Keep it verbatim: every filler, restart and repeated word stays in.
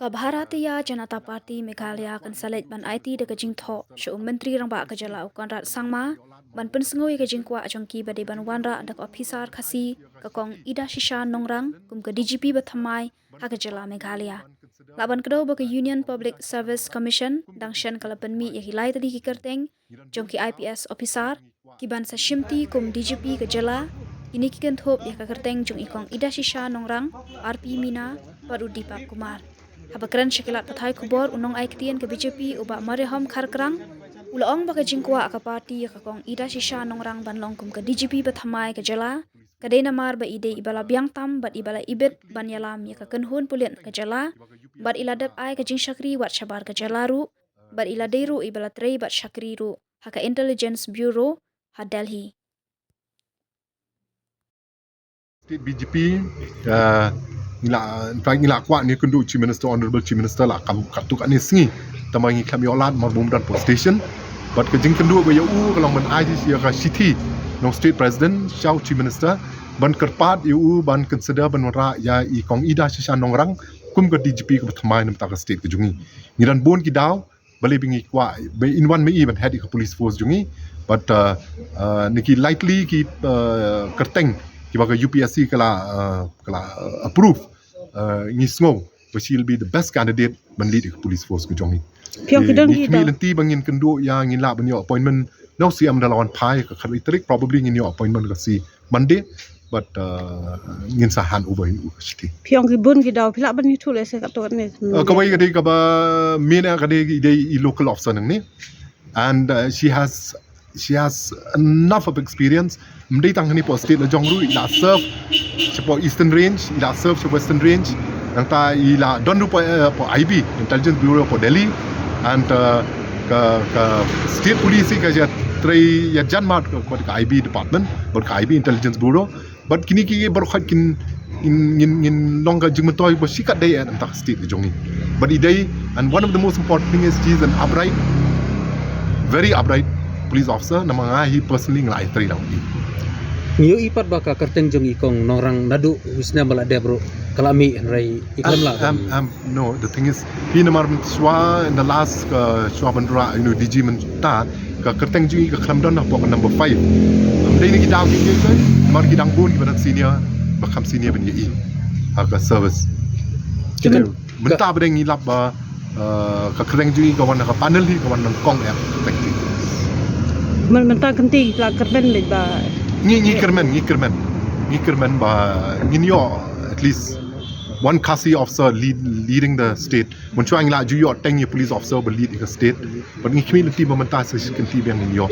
Ka Bharatiya Janata Party Meghalaya kan sa leit ban aiti da ka jingthoh sha u Myntri Rangbah ka jylla u Conrad Sangma ban pynsngew ïa ka jingkwah jong ki ba dei ban wanrah da ka ophisar Khasi ka Kong Idashisha Nongrang kum ka D G P ba thymmai ha ka jylla Meghalaya. Lah ban kdew ba ka Union Public Service Commission dang shen ka la pynmih ïa ki lai tylli ki kyrteng jong ki I P S ophisar ki ban sa shimti kum D G P ka jylla. Kine ki kynthup ïa ka kyrteng jong i Kong Idashisha Nongrang, R P Mina bad u Deepak Kumar. Haba kren sha ki lad pathai khubor, u nongai ktien ka B J P u Bah Mariam Kharkrang u la ong ba ka jingkwah ka party ïa ka Kong Idashisha Nongrang ban long kum ka D G P ba thymmai ka jylla ka dei namar ba i dei i ba la biang tam bad i ba la ibit ban ïalam ïa ka kynhun pulit ka jylla bad i la dep ai ka jingshakri wat shabar ka jylla ruh bad i la dei ruh i ba la trei bad shakri ruh ha ka Intelligence Bureau ha Delhi. State B J P, uh, ngi la, in fact, ngi la kwah ne kynduh Chief Minister, Honorable Chief Minister la kam katto katne sngi. Tangba ngi khlem ïoh lad namar bym don police station. Bad ka jingkynduh ba ïa u ka long ban ai ïa ka shithi na u State President sha u Chief Minister ban kyrpad ïa u ban consider ban wanrah ïa i Kong Idashisha Nongrang kum ka D G P kaba thymmai na bynta ka state ka jong ngi. Ngi don bun ki daw, balei ba ngi kwah, ba in wan ma i ban head ïa ka police force jong ngi. But, uh, uh, na ki likely ki, uh, kyrteng kiba ka U P S C ka la, uh, ka la, uh, approve, uh, ngi sngew ba she'll be the best candidate ban lead ïa ka police force ka jong ngi. Phi ong ki don ki daw. Ngi khmih lynti ba ngin kynduh ïa, ngin lah ban ïoh appointment na u C M da la wan phai ka khatwei tarik, probably ngin ïoh appointment ka sngi Monday, but, uh, ngin sa hand over ïa u ka shithi. Phi ong ki bun ki daw, phi lah ban ïathuh lehse katto katne. Uh, kawei ka dei kaba main, ka dei, dei i local officer nangne. And, uh, she has, she has enough of experience. Ym dei tang hangne hapoh state la jong ruh, i la serve shapoh Eastern Range, i la serve shapoh Western Range. Nangta i la don ruh hapoh, uh, hapoh I B, Intelligence Bureau hapoh Delhi. And, uh, ka, ka state police ka ïa trei ïa jan mat ka, ka I B department, bad ka I B Intelligence Bureau. Bad kine ki baroh khoit kin, ngin, ngin, ngin long ka jingmyntoi ba shi katdei eh na bynta ka state ka jong ngi. Bad i dei, and one of the most important thing is she is an upright, very upright police officer, namar nga hi personally nga la ïatrei lang i. Ngi ïohi pat ba ka kyrteng jong i Kong Nongrang naduh u snem ba la dep ruh ka la mih, hynrei i khlem lah. Am, am, am, No, the thing is, hi namar shuwa in the last, uh, shuwa ban rah, you know, D G mynta, ka kyrteng jong i ka khlem don hapoh ka number five. Ym dei na ki daw ki ngi, namar ki dang bun kiba dang senior, ba kham senior ban ïa i ha ka service. Kita mynta ba dang ngi lap ba, uh, ka kyrteng jong i ka wan na ka panel hi, ka wan nyngkong eh. Thank you. Mynta kynti la kyrmen leh ba. Ngi, ngi kyrmen, ngi kyrmen. Ngi kyrmen ba ngin ïoh at least one Khasi officer lead, leading the state. Mynshuwa ngi la ju ïoh teng ïa police officer ba lead ïa ka state. Bad ngi khmih lynti ba mynta sa shi kynti biang ngin ïoh.